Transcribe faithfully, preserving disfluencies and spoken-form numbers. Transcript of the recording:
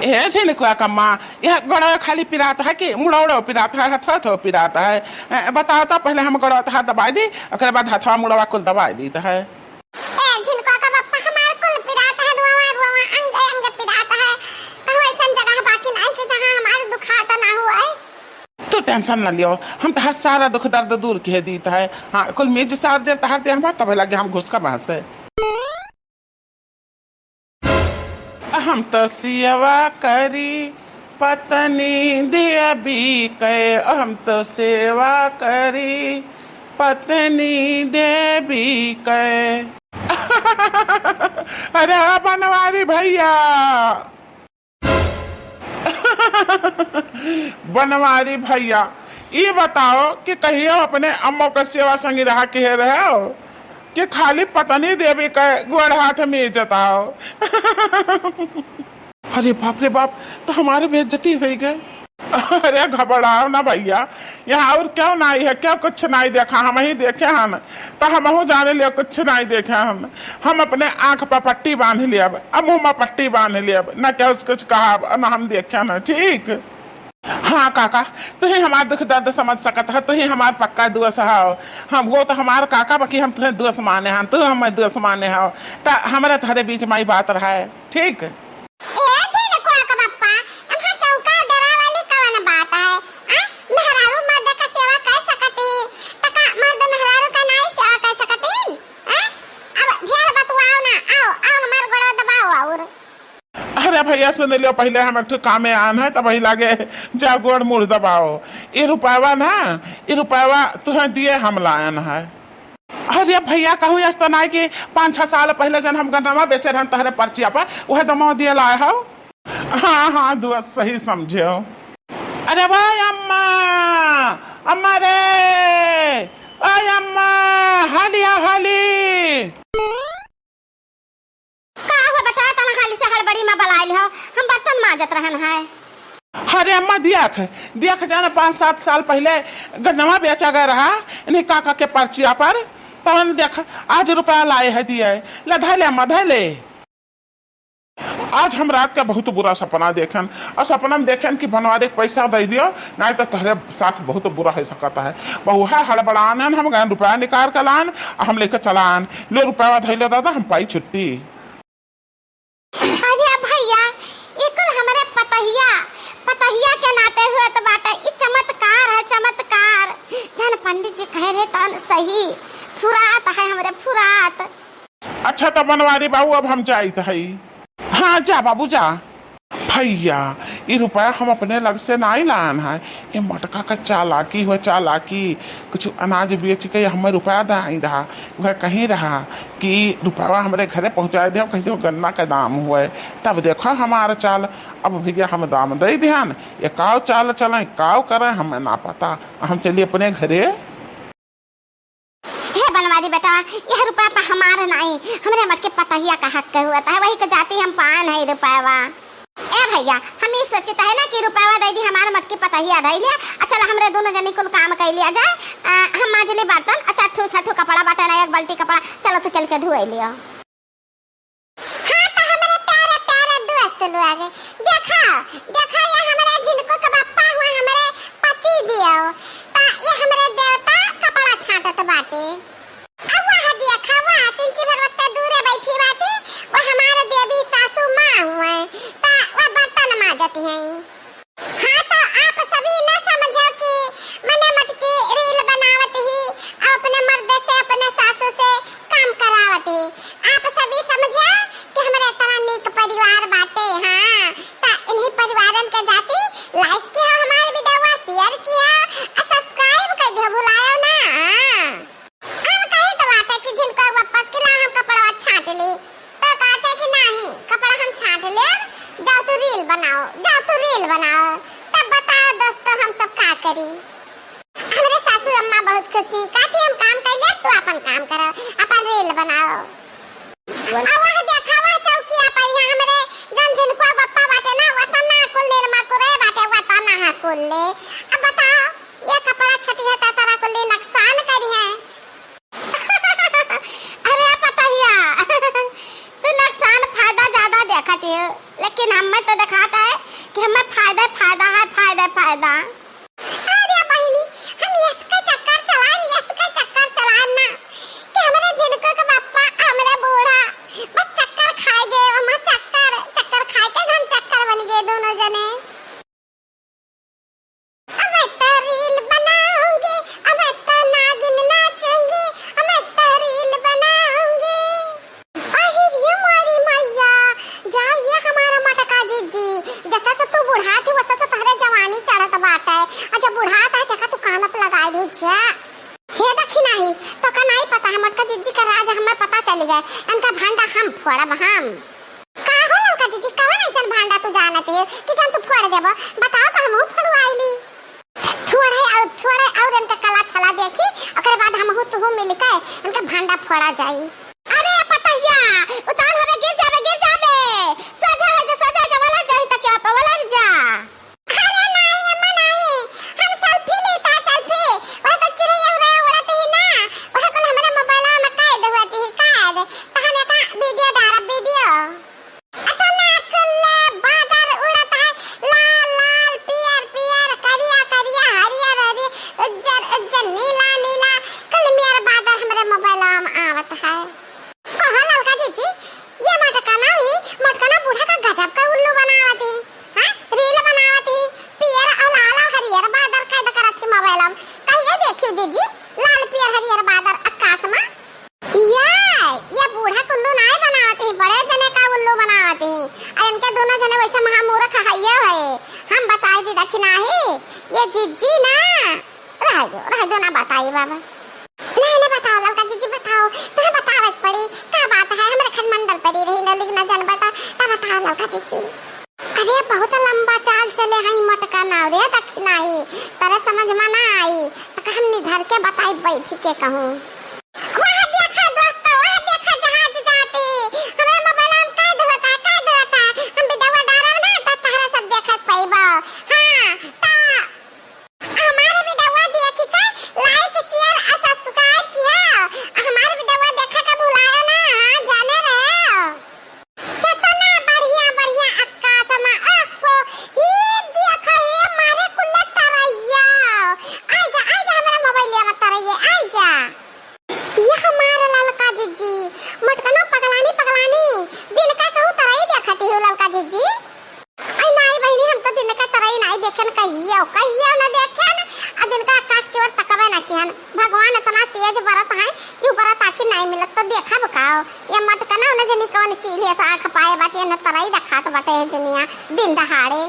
ए झिनकुआ कम्मा, यह गोड़वा खाली पिरात है कि मुड़ौड़ो पिरात है, हथवा थो पिरात है? ए, बताओ तो, पहले हम गोड़वा तहार दबाई दी, ओकरे बाद हथवा मुड़वा कुल दबाई दीत है। ए झिनकुआ का बप्पा, हमार कुल पिरात है, रुआवा, रुआवा, अंग, अंग पिरात है। कहूँ ऐसन जगह बाकी नाई कि जहाँ हमार दुखात ना हुए। तू tension ना लियो, हम तहार सारा दुख दर्द दूर किहे दीत है। हाँ, कुल मेज सार दे तहार दे हमार, तब लगे हम घुस का बहस है। हम तो सेवा करी पत्नी देवी के, हम तो सेवा करी पत्नी देवी के। अरे बनवारी भैया, बनवारी भैया, ई बताओ कि कहियो अपने अम्मो के सेवा संगी रहा किहे रहे हो कि खाली पत्नी देवी के गोड़ हाथ में इज्जत आओ? अरे बाप रे बाप, तो हमारे बेइज्जती होइ गए। अरे घबराओ ना भैया, यहाँ और क्यों नाई है, क्यों कुछ नाई देखा, हम ही देखे हन, तो हमहू जाने ले कुछ नाई देखे हन। हम अपने आँख पर पट्टी बांध लेब, अब मुँह में पट्टी बांध लेब, न केहू से कुछ कहब, न हम देखे न, ठीक? हाँ काका, तू ही हमार दुख दर्द समझ सकत है, तू ही हमार पक्का दोस्त हव। हम वो तो हमार काका, बाकी हम तुहे दोस्त माने हन, तू हमें दोस्त माने हव, त हमरे तहरे बीच में ई बात रहे, ठीक? ए झिनकुआ के बप्पा, अब हाँ चौका डरा वाली कवन बात है? आ? मेहरारू मर्द का सेवा कर सकती, त का मर्द मेहरारू का नाई सेवा कर सकतीन? आ? अब ढेर बतुआओ ना, आओ, आओ हमार गोड़वा दबाओ और। अरे भैया सुन लियो, पहले हम एक ठो कामे आन है, तब वही लागे जा गोड़ मुड़ दबाओ। ई रुपयावा ना, ई रुपयावा तुहे दिए हम लायन है। अरे भैया, कहूँ यस त नाई कि पाँच छह साल पहले जन हम गन्नवा बेचे रहन तहरे पर्चिया पर, वह दमवा दिए लाए हो। हाँ, हाँ, दुआ सही समझे हो। अरे वाह अम्मा, अम्मा रे, ओए अम्मा, हाली आओ, हाली। का हुआ बेटा, इतना हाली से हड़बड़ी में बलाइल हो? हम बर्तन माजत रहन है। अरे अम्मा, दियाख, दियाख जाना पाँच सात साल पहले गन्नवा बेचा गया रहा, इन्हीं काका के पर्चिया पर, तवन देख, आज रुपया लाए है दिए, ले धै ले अम्मा, धै ले। आज हम रात का बहुत बुरा सपना देखन, और सपना में देखन कि बनवारी के पैसा दे दियो, नहीं तो तहरे साथ बहुत बुरा हो सकता है। बहु है हड़बड़ान, हम गए रुपया निकाल के लान, हम लेके चलान, ले रुपया धै ले दादा, हम पाई छुट्टी। अरे भैया, ई कुल हमरे पतहिया, पतहिया के नाते हुए तो बाटे। ई चमत्कार है, चमत्कार। जन पंडित जी कहे रहे तन सही, फुरात है हमरे, फुरात। अच्छा तो बनवारी बाबू, अब हम जाइत हई। हाँ जा बाबू जा। भैया, ई रुपया हम अपने लग से नाई लान है, ये मटका का चालाकी हुआ, चालाकी। कुछ अनाज बेच के हमें रुपया दाई रहा, वह कहीं रहा कि रुपया हमरे घरे पहुँचाए दे, कहीं तो गन्ना का दाम हुए, तब देखो हमारा चाल। अब भैया हम दाम दे दिहन, ये काव चाल चलें, काव करें, हमें ना पता, हम चलिए अपने घरे। हे बनवारी बेटा, यह रुपया तो हमार नाई, हमरे मटके पतहिया का हक के हुआ था, वही के जाती हम पान है रुपयावा। ए भैया, हम ई सोचित है ना कि रुपयावा दे दी, हमार मटकी पतहिया धई लिया, आ चल हमरे दोनों जनी कुल काम कर लिया जाए। आ, हम माजली बर्तन, आ चट्ठू सट्ठू कपड़ा बाटे ना, एक बाल्टी कपड़ा, चलो तू चल के धोए लियो। हाँ, तो हमरे प्यारे प्यारे दोस्त लोग, देखा, देखा ये हमरे झिनकू के बप्पा हुआ, हमरे पति दियो, तो ये हमरे देवता कपड़ा छाटत बाटे। अब वह देखा, वह तिनची भर ओत्ते दूरे बैठी बाटी, वो हमारे देवी सासू माँ हुए, ता वह बर्तन माजत हैं। हाँ, तो आप सभी न समझो कि मने मटकी reel बनावत ही, और अपने मर्द से, अपने सासू से काम करावत ही। आप सभी समझो कि हमरे इतना नीक परिवार बाटे। हाँ, ता इन्हीं परिवारन के जाती like किया, हमारे video share किया, और subscribe कर दियो, भुलायो ना। हाँ। अब कही तो बात है कि झिनकू बप्पा से कि ला हम कपड़वा छाट ली, तो कहते कि नहीं, कपड़ा हम छाट लेब, जाओ तू reel बनाओ, जाओ तू reel बनाओ। तब बताओ दोस्तों, हम सब का करी? हमरे सासू अम्मा बहुत खुशी, कहती हम काम कर लेब, तू अपन काम करो, अपन reel बनाओ। अब वह देखा, वह चौकिया पर यहाँ हमरे जन झिनकू बप्पा बाटे ना, वतना कुल निर्मा कुरे बाटे, वतना कुल ले। अब बताओ, ये कपड़ा छटिया ता तरह कुल ले नुकसान करिए। अरे पतहिया, तू नुकसान फायदा ज्यादा देखत है, लेकिन हमें तो दिखाता है फायदा। अरे बहिनी, हम यसके चक्कर चलाएन, यसके चक्कर चलाएन ना, कि हमरे झिनकू के पप्पा, हमरे बूढ़ा, बस चक्कर खाए गए, हम चक्कर, चक्कर खाए के हम चक्कर बन गए दोनों जने। अब मैं तो reel बनाऊंगी, अब मैं तो नागिन नाचूंगी, अब मैं तो reel बनाऊंगी। अहि रे मोरी मैया, जाओ ये हमारा मोटका जिज्जी, जैसा से तू बुढ़ात ही, वैसा से तोहरे जवानी चढ़त बाटे। और जब बुढ़ात है, देखा तू कान पे लगाए दू जा। हे दखिनाही, तोका नाई पता है, मोटका जिज्जी का राज हमें पता चली गए। इनका भंडा हम फोड़ब, हम। का हो ललका जिज्जी, कवन ऐसन भंडा तू जानत है कि जौन तू फोड़ देबो? बताओ तो हमहू फोड़वाई ली। थोड़े और, थोड़े और इनका कला छला देखी, ओकरे बाद हमहू तुहू मिल के इनका भंडा फोड़ा जाई। अरे पतहिया, उतार हमें, गिर जाबे, गिर जाबे। सोझा है जो, सोझा है जो, वलर जाई तो क्या पे वलर जा। अरे नाई अम्मा नाई, हम selfie लेता selfie। वह तो चिड़ैया उड़ा उड़त ही ना, वह कुल हमारे मोबाइल में कैद हुआ थी, कैद। तो हम एक video डालब, video। अतना कुल्ले बादर उड़त है, लाल लाल, पियर पियर, करिया करिया, हरियर हरियर, उज्जर उज्जर, नीला नीला, कुल मियर बादर हमरे मोबाइल में आवत है। कहो ललका जिज्जी, ये मोटकना ही, मोटकना बूढ़ा का गजब का उल्लू बनावत ही, हाँ? Reel बनावत ही, पियर और लाल और हरियर बादर कैद करत ही मोबाइल में। कहिए देखियो जिज्जी, लाल पियर हरियर बादर आकाश में। ये, ये बूढ़ा का उल्लू नाई बनावत ही, बड़े जने का उल्लू बनावत ही। आ इनके दोनों जने वैसे महामूर्ख हइये है। हम बताई दी दखिनाही, ये जिज्जी ना, रह दो, रह दो ना बताई बाबा। नहीं, नहीं बताओ ललका जिज्जी बताओ, तुम्हें बतावे के पड़ी, का बात है, हमरे खंडमंडल पड़ी रही, ना लिखना जान बता, तब बताओ ललका जिज्जी। अरे बहुत लंबा चाल चले हई मोटका नाव रे दखिनाही, तोरे समझ में ना आई, तो हम निधर के बताई बैठी के कहूँ। वह देखा दोस्तों, वह देखा जहाज जाती, हमरे मोबाइल में कैद होता, कैद होता, हम वीडियो डालब ना तो तहरा सब देखे के पइबो। हाँ, तो हमारे वीडियो देखी के like, share और subscribe किया। हमारे वीडियो देखे के भुलाया ना, हाँ, जाने रहे। कितना बढ़िया, बढ़िया अक्कास मा। ओहो, ई देखा, ई मारे कुल्ले तरैया। आइ जा, आइ जा, हमरा मोबाइलिया मा तरैया, आइ जा। ये हमार ललका जिज्जी, मोटकनो पगलानी, पगलानी, दिन का कहूँ तरई देखती हो ललका जिज्जी? आई नाई बहिनी, हम तो दिन का तरई नाई देखेन, कहियो, कहियो न देखेन, आ दिन का अक्कास की ओर तकबे न किहन। भगवान इतना तेज बरत है कि ऊपर ताकि नाई मिलत तो देखब काओ। ये मोटकना उन्हें जनी कौन चीज है, ऐसा आँख पाए बाटे, न तरई देखात बाटे है जनिया, दिन दहाड़े।